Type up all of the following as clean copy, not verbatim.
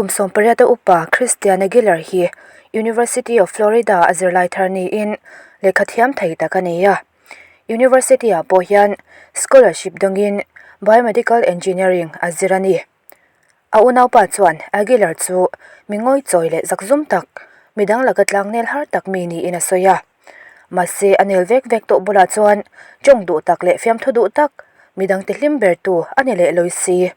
Kum sawmpariata upa Christian Aguilar hi University of Florida a zirlai thar niin lehkha thiam thei tak a ni a. University ah pawh hian scholarship dawngin Biomedical Engineering a zir a ni. A unaupa chuan Aguilar chu mi ngawichawi leh zakzum tak, midang laka tlangnel har tak mi niin a sawi a. Mahse a nel vek vek tawh bulah chuan tawng duh tak leh fiamthu duh tak, midangte hlim bertu a ni leh lawi si.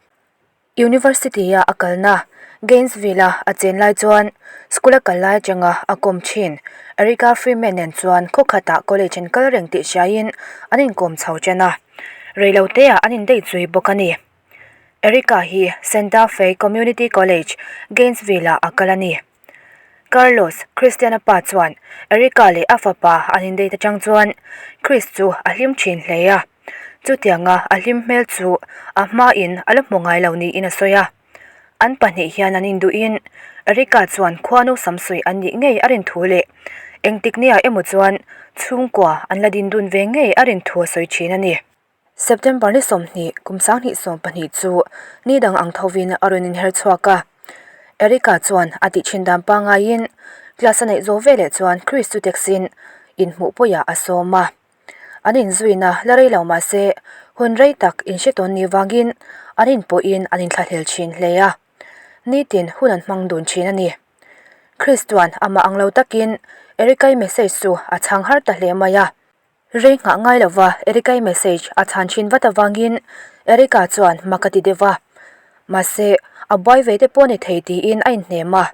University-a a kalna Gainesville-a a chen lai chuan school a kal lai atanga a kawm thin. Erica Freeman nen chuan khaw khatah college an kal reng tih hriaiin an inkawm chho chen a, reiloteah an indate zui bawk a ni. Erica hi Santa Fe Community College, Gainesville-ah a kal a ni. Carlos, Christian-a pa chuan Erica leh a fapa an indate atang chuan Chris chu a hlim thin hle a. Chutianga a hlim hmel chu a hmain a la hmu ngai lo niin a sawi a. An pahnih hian an induhin Erica chuan khuanu samsuih an nih ngei a rin thu leh engtik nia emaw chuan chhungkua an la din dun ve ngei a rin thu a sawi thin a ni. September ni 20 kum 2020 chu ni dang ang thovin a rawn inher chhuak a. Erica chuan a tih thin dan pangaiin class a neih zawh veleh chuan Chris chu taxi-in inhmuh pawiah a sawm a. An inzuina la rei lo mah se hun rei tak inhre tawn ni vangin an inpawhin an inthlahlel thin hle a. Nitin hun an hmang dun thin a ni. Chris chuan amah ang lo takin Erica-i message chu a chhang har ta hle mai a. Rei nghah ngai lova Erica-i message a chhan thin vat avangin Erica chuan mak a ti deuh a. Mahse, a buai ve te pawh ni thei tiin a inhnem a.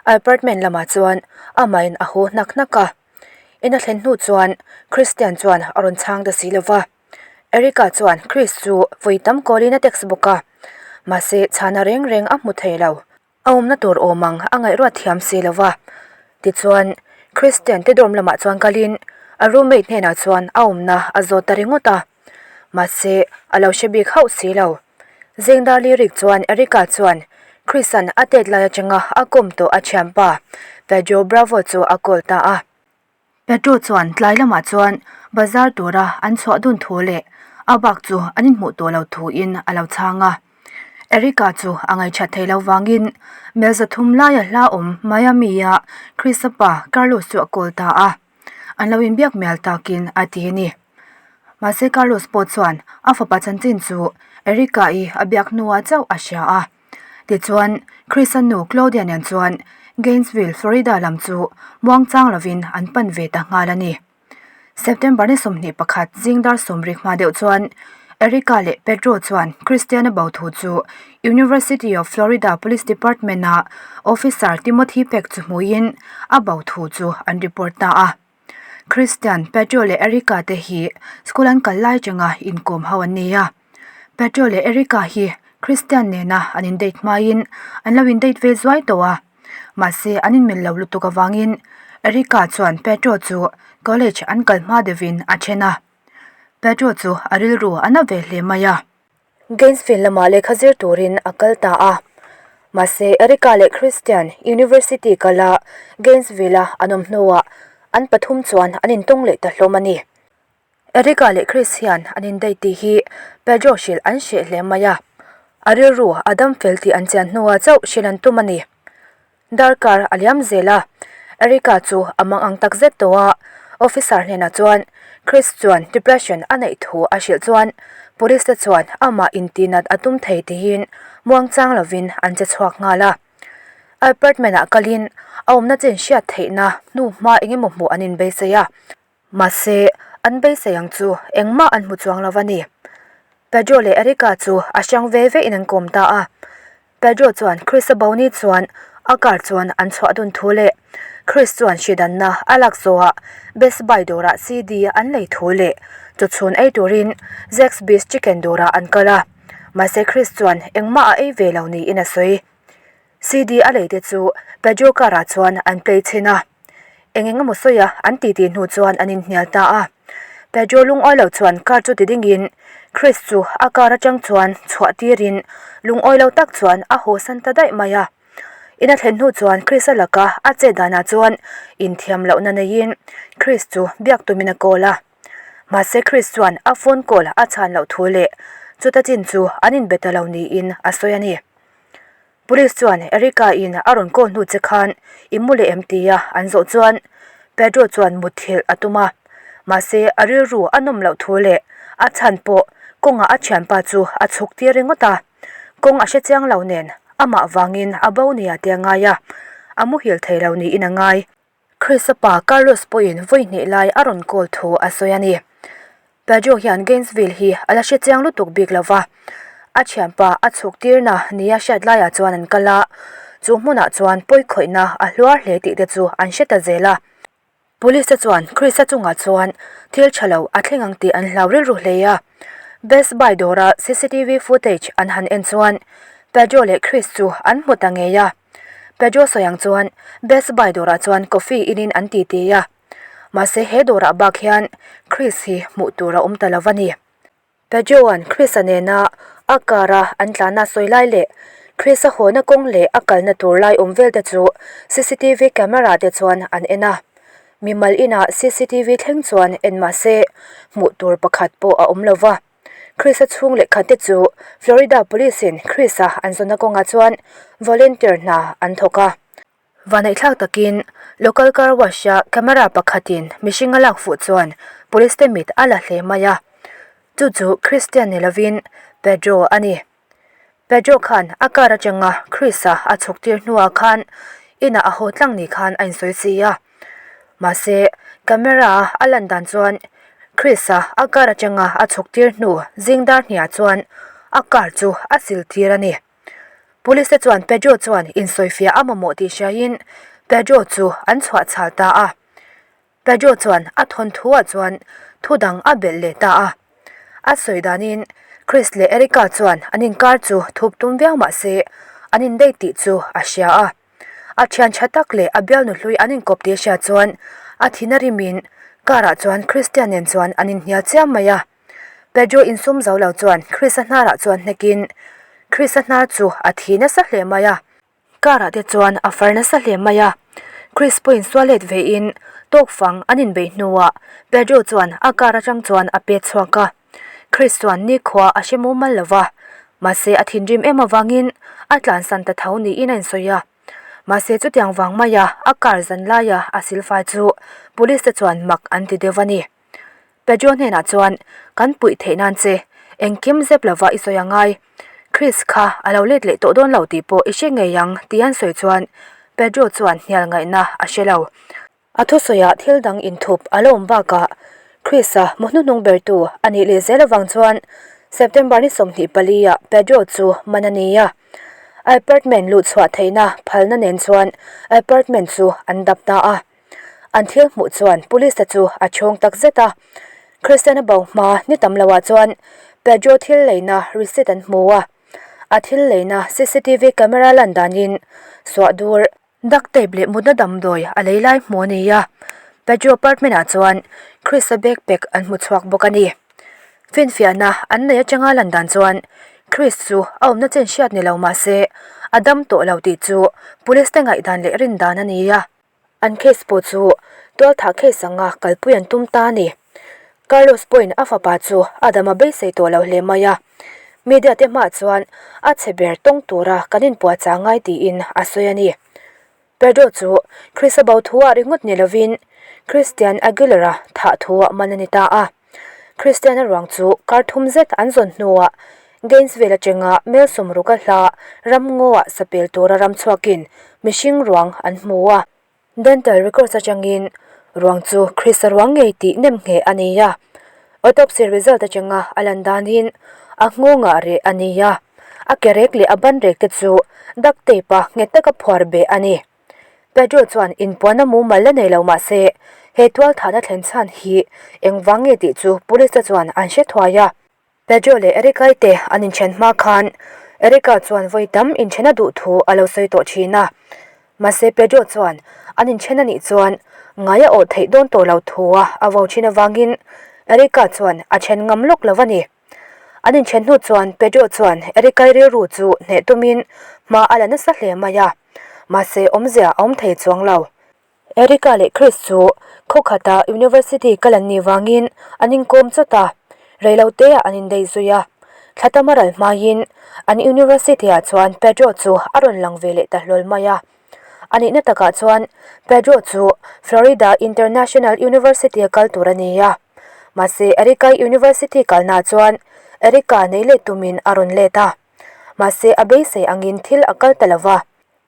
A apartment lamah chuan amahin a haw hnak hnak a. In a thlen hnu chuan Christian chuan a rawn chhang ta si lova. Erica chuan Chris chu vawi tam call-in a text bawk a. Mahse, chhana reng reng a hmu thei lo. A awmna tur awm ang a ngaihruat thiam si lo va. Tichuan, Christian te dorm lamah chuan kalin a roommate hnenah chuan a awmna a zawt ta ringawt a. Mahse, a lo hre bik hauh si lo. Zengdar lyric chuan Erica chuan Chris-a'n a tet lai atanga a kawm tawh a thianpa Pedro Bravo chu a call ta a. Pedro chuan tlai lamah chuan bazar tura an chhuah dun thu leh a bak chu an inhmuh tawh lo thuin a lo chhang a. Erica chu a ngaihṭhat theih loh vangin mel zathum laia hla awm Miami-a Chrisa pa Carlos chu a call ta a, an lo inbiak mial takin a ti a ni. Mahse Carlos pawh chuan a fapa chanchin chu Erica-i a biak hnuah chauh a hria a. Tichuan, Chris-a nu Claudia nen chuan Gainesville, Florida lam chu muangchang lovin an pan ve ta nghal a ni. September ni 21 zing dar sawmrik hma deuh chuan Erica leh Pedro chuan Christian-a bo thu chu University of Florida Police Department-a Officer Timothy Peck chu hmuiin a bo thu chu an report ta a. Christian, Pedro leh Erica te hi school an kal lai changa inkawm ho an ni a. Pedro leh Erica hi Christian nena an in date hmain an lo in date ve zuai tawh a. Mahse an inmil lo lutuk avangin Erica chuan Pedro chu college an kal hma deuhin a then a. Pedro chu a rilru a na ve hle mai a. Gainesville lamah lehkha zir turin a kal ta a. Mahse Erica leh Christian University kala Gainesville-a an awm hnuah an pathum chuan an intawng leh ta hlawm a ni. Erica leh Chris hian an indate tih hi Pedro hrilh an hreh hle mai a, a rilru a dam fel tih an chian hnuah chauh hrilh an tum a ni. Darkar a liam zel a, Erica chu a mang ang tak zet tawh a, officer hnenah chuan Chris chuan depression a neih thu a hrilh chuan police te chuan amah intihnat a tum thei tihin muangchang lovin an che chhuak nghal a. Apartment ah kalin a awmna chin hriat theihna hnu hma engemaw hmuh an inbeisei a. Mahse, an beisei ang chu engmah an hmu chuang lo a ni. Pedro leh Erica chu a hrang ve ve in an kawm ta a. Pedro chuan Chris-a boni chuan a car chuan an chhuah dun thu leh Chris chuan hridanna a lak zawhah Best Buy dawrah CD an lei thu leh chawchhun ei turin Zaxby's Chicken dawrah an kal a. Mahse Chris chuan engmah a ei ve lo niin a sawi. CD a lei te chu Pedro car ah chuan an play chhin a. Eng eng emaw sawi a an titi hnu chuan an inhnial ta a. Pedro lungawi lo chuan car chu ti dingin Chris chu a car atang chuan chhuah tirin lungawi lo tak chuan a haw san ta daih mai a. In a thlen hnu chuan Chris a laka a chet danah chuan inthiam lohna neiin Chris chu biak tumin a call a. Mahse Chris chuan a phone call a chhan loh thu leh chuta chin chu an inbe ta lo niin a sawi a ni. Police chuan Erica in a rawn call hnu che khan i mu leh em tia an zawh chuan Pedro chuan mutthilh a tum a, mahse a rilru a nawm loh thu leh a chhan pawh kawngah a thianpa chu a chhuk tir ringawt a, kawng a hre chiang lo nen amah vangin a bo nia tia ngai a, a muhil thei lo niin a ngai. Chris-a pa Carlos pawhin vawi hnih lai a rawn call thu a sawi a ni. Pedro hian Gainesville hi a la hre chiang lutuk bik lo va, a thianpa a chhuk tirna nia hriat laiah chuan an kal a, chu hmunah chuan pawikhawihna a hluar hle tih te chu an hre ta zel a. Police te chuan Chris-a chungah chuan thil tha lo a thleng ang tih an hlau rilru hle a. Best Buy dawra cctv footage an han en chuan Pedro leh Chris chu an hmu ta ngei a. Pedro sawi ang chuan Best Buy dawrah chuan coffee inin an ti ti a, mahse he dawrah bak hian Chris hi hmuh tur a awm ta lo va ni. Pedro-a'n Chris-a nena a car-a an tlanna sawi lai leh Chris-a hawna kawng leh a kalna tur lai awm vel te chu cctv camera te chuan an en a, mimal inah cctv thleng chuan en mahse hmuh tur pakhat pawh a awm lo va. Chris-a chhung leh khat te chu Florida Police-in Chris-a an zawnna kawngah chuan volunteer hna an thawk a. Vaneihthlak takin local car wash-a camera pakhatin mihring a lak fuh chuan police te mit a la hle mai a, chu chu Christian ni lovin Pedro a ni. Pedro khan a car atanga Chris-a a chhuk tir hnuah khan inah a haw tlang ni khan a insawi si a. Mahse, camera-a a lan dan chuan Chris-a a car atanga a chhuk tir hnu zing dar hniah chuan a car chu a sil tir a ni. Police te chuan Pedro chuan insawifiah a mamawh tih hriaiin Pedro chu an chhuah chhal ta a. Pedro chuan a thawnthu ah chuan thu dang a belh leh ta a. A sawi danin Chris leh Erica chuan an inkar chu thup tum viau mah se an indate tih chu a hria a. A thian tha tak leh a bialnu hlui an inkawp tih a hriat chuan a thin a rimin car ah chuan Christian nen chuan an inhnial chiam mai a. Pedro insum zo lo chuan Chris-a hnarah chuan hnekin Chris-a hnar chu a thi nasa hle mai a. Car ah te chuan a far nasa hle mai a, Chris pawhin sual let ve in tawk fang an inbeih hnuah Pedro chuan a car atang chuan a pet chhuak a, Chris chuan nikhua a hre mumal lo va, mahse a thinrim em avangin a tlansan ta tho niin a insawi a, mahse chutiang vang maia a car zan laia a silfai chu police te chuan mak an ti deuh a ni. Pedro hnenah chuan, Kan puih theih nan che, engkim zep lova i sawi a ngai. Chris kha a lo let leh tawh dawn lo tih pawh i hre ngei ang tih an sawi chuan Pedro chuan hnial ngaihna a hre lo. A thusawiah thil dang inthup a la awm bakah Chris-a mu hnuhnung bertu a nih leh zel avang chuan September ni 24 ah Pedro chu man a ni a. Apartment luhchhuah theihna phalna nen chuan apartment chu an dap ta a. An thil hmuh chuan police te chu a chhawng tak zet a, Christian-a bo hma ni tam loah chuan Pedro thil leina receipt an hmu a, a thil leina cctv camera lan danin suah dur, duct tape leh mutna damdawi a lei lai hmuh a ni a, Pedro apartment ah chuan Chris-a backpack an hmu chhuak bawk a ni. Finfiahna an nei atanga lan dan chuan Chris chu a awmna chen hriat ni lo mah se a dam tawh lo tih chu police te ngaihdan leh rindan a ni a. An case pawh chu tualthah case anga kalpui an tum ta a ni. Carlos pawhin a fapa chu a dam a beisei tawh lo hle mai a, media te hmaah chuan a chhe ber tawng tura kan inpuahchah ngai tiin a sawi a ni. Pedro chu Chrisa bo thuah ringawt ni lovin Christian Aguilera thah thuah man a ni ta a. Christian-a ruang chu kar thum zet an zawn hnuah Gainesville atanga mel sawmruka hla ramngaw-ah sapel tura ram chhuakin mihring ruang an hmu a. Dental records atangin ruang chu Chris-a ruang ngei tih nem ngheh a ni a. Autopsy result atanga a lan danin a nghawngah reh a ni a, a ke rek leh a ban rek te chu duct tape-a nghet taka phuar beh a ni. Pedro chuan inpuanna mumal la nei lo mah se, he tualthahna thlen chhan hi engvang nge tih chu police te chuan an hre thuai a. Pedro leh Erika-i te an inthen hma khan Erika chuan vawi tam inthen a duh thu a lo sawi tawh thin a. Mahse Pedro chuan an inthen a nih chuan ngai a awh theih dawn tawh lo thu a a vo thin avangin Erika chuan a then ngam lawk lo a ni. An inthen hnu chuan Pedro chuan Erika-i rilru chu hneh tumin hma a la nasa hle mai a, mahse awmzia a awm thei chuang lo. Erika leh Chris chu khaw khata university kal an nih vangin an inkawm chawt a, reiloteah an indaih zui a. Thla tam a ral hmaiin an university-ah chuan Pedro chu a rawn lang ve leh ta hlawl mai a. A nihna takah chuan Pedro chu Florida International University-a kal tur a ni a. Mahse Erika-i university kalnaah chuan Erika nei let tumin a rawn let a. Mahse a beisei angin thil a kal ta lo va.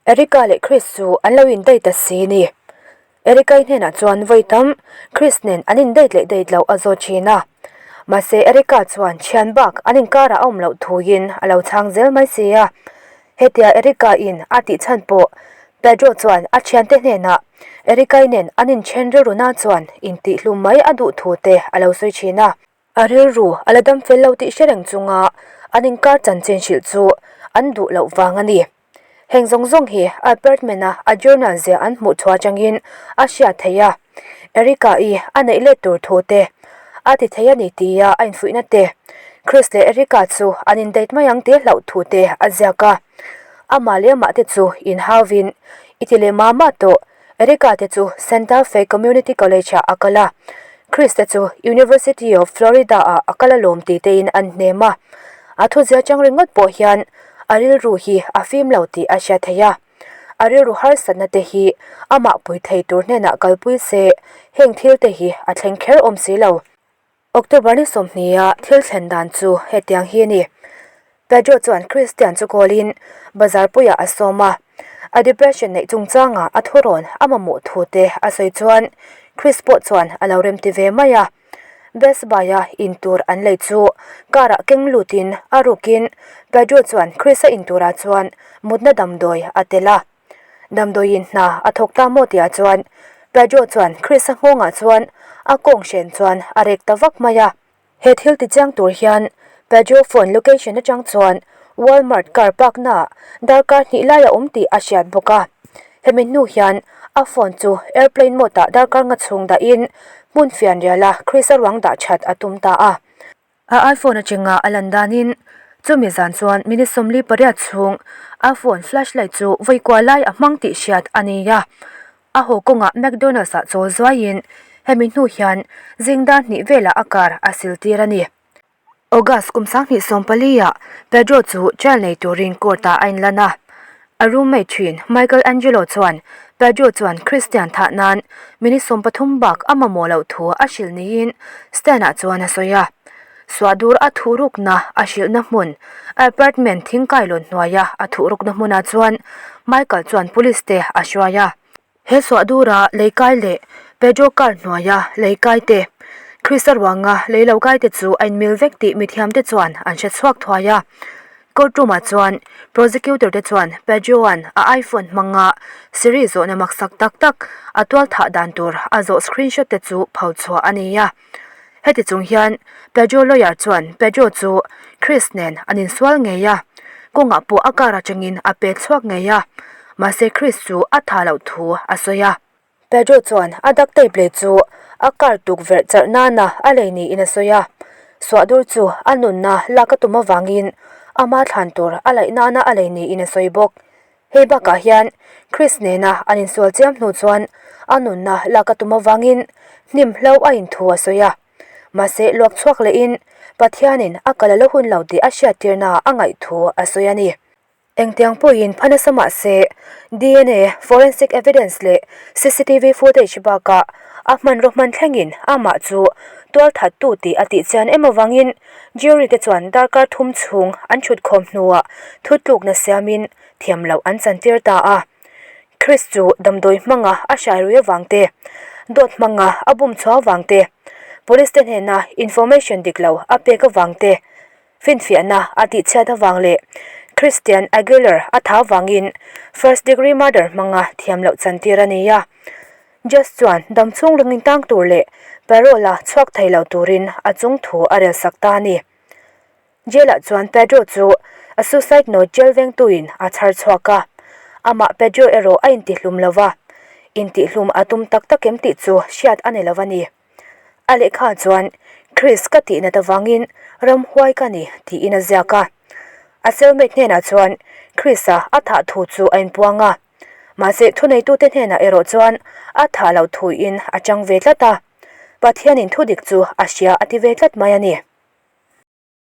Erika leh Chris chu an lo indate ta si ni. Erika-i hnenah chuan vawi tam Chris nen an indate leh date loh a zawt thin a. Mahse Erika chuan thian bak an inkarah a awm loh thuin a lo chhang zel mai si a. Hetia Erika-in a tih chhan pawh Pedro chuan a thiante hnenah Erika-i nen an inthen rilru na chuan intihhlum mai a duh thu te a lo sawi thin a. A rilru a la dam fel lo tih hre reng chunga an inkar chanchin hrilh chu an duh loh vang a ni. Heng zawng zawng hi a apartment-a a journal zia an hmuh chhuah atangin a hriat theih a, Erika-i a neih let tur thu te a ti thei a ni tia a infuihna te, Chris leh Erika chu an indate mai ang tih hlauh thu te a ziak a. Amah leh amah te chu inhauvin i ti leh mah mah tawh. Erika te chu Santa Fe Community College ah a kal a, Chris te chu University of Florida ah a kal alawm tih tein an hnem a. A thuzia chang ringawt pawh hian a rilru hi a fim lo tih a hria thei a. A rilru harsatna te hi amah pui thei tur hnenah kalpui se heng thil te hi a thleng kher awm si lo. October ni sawmhnia thil thlen dan chu hetiang hi a ni. Pedro chuan Christian chu call-in bazar puiah a sawm a, a depression neih chungchanga a thurawn a mamawh thu te a sawi chuan Chris pawh chuan a lo remti ve mai a. Best Buy-a in tur an lei chu car-ah keng lutin a rukin Pedro chuan Chris-a in turah chuan mutna damdawi a tel a. Damdawiin hna a thawk ta maw tihah chuan Pedro chuan Chris-a nghawngah chuan a kawng hren chuan a rek ta vak mai a. He thil ti chiang tur hian Pedro phone location atang chuan Walmart car park naah darkar hnih lai a awm tih a hriat bawk a. Hemi hnu hian a phone chu airplane mode ah darkar nga chhung dahin hmun fianriala Chris-a ruang dah that a tum ta a. A iPhone atanga a lan danin chumi zan chuan minute 48 chhung a phone flashlight chu vawi kua lai a hmang tih hriat a ni a. A haw kawngah McDonald's ah chawl zuaiin hemi hnu hian zing dar hnih velah a car a sil tir a ni. August kum 2014 ah Pedro chu trial nei turin court ah a inlan a. A roommate thin Michael Angelo chuan Pedro chuan Christian thah nan minute 13 bak a mamawh loh thu a hrilh niin stand-ah chuan a sawi a. Suahdur a thuhrukna a hrilhna hmun apartment thingkailawn hnuaia a thuhrukna hmunah chuan Michael chuan police te a hruai a. He suahdura lei kai leh Pedro car hnuaia lei kai te, Krista ruanga lei lo kai te chu a inmil vek tih mithiamte chuan an hre chhuak thuai a. Court room ah chuan prosecutor te chuan Pedro-a'n a iPhone hmanga Siri zawhna maksak tak tak a tual thah dan tur a zawh screenshot te chu pho chhuah a ni a. Heti chung hian Pedro lawyer chuan Pedro chu Chris nen an insual ngei a, kawngah pawh a car atangin a pet chhuak ngei a, mahse Chris chu a tha loh thu a sawi a. Pedro chuan a duct tape lei chu a car tukverh charh nana a lei niin a sawi a, suahdur chu a nunna lak a tum avangin ama thlan tur a laih nana a lei niin a sawi bawk. Hei bakah hian Chris nena an insual chiam hnu chuan a nunna lak a tum avangin hnim hlo a inthu a sawi a. Mahse luak chhuak lehin Pathianin a kal a la hun lo tih a hriattirna a ngaih thu a sawi a ni. Engtiang pawhin pha nasa mah se DNA, forensic evidence leh cctv footage bakah a hmanraw hman thlengin amah chu tualthattu tih a tihchian em avangin Jury te chuan darkar thum chhung an thutkhawm hnuah thutlukna siamin thiam loh an chantir ta a. Chris chu damdawi hmanga a hrai rui avang te, dawt hmanga a bum chhuah avang te, police te hnena information dik lo a pek avang te, finfiahna a tihchhiat avang leh Christian Aguilar a tha avangin first degree murder hmanga thiam loh chantir a ni a. Judge chuan damchhung ringin tang tur leh parole-a chhuak thei lo turin a chung thu a rel sak ta a ni. Jail-ah chuan Pedro chu a suicide note jail vengtuin a chhar chhuak a, amah Pedro erawh a intihlum lo va, intihlum a tum tak tak em tih chu hriat a ni lo a ni. A lehkha chuan, Chris ka tih nat avangin ramhuai ka ni tiin a ziak a. A cellmate hnenah chuan Chris-a a thah thu chu a inpuang a. Mahse thuneitute hnenah erawh chuan a thah loh thuin a chang ve tlat a. Pathianin thudik chu a hria a ti ve tlat mai a ni.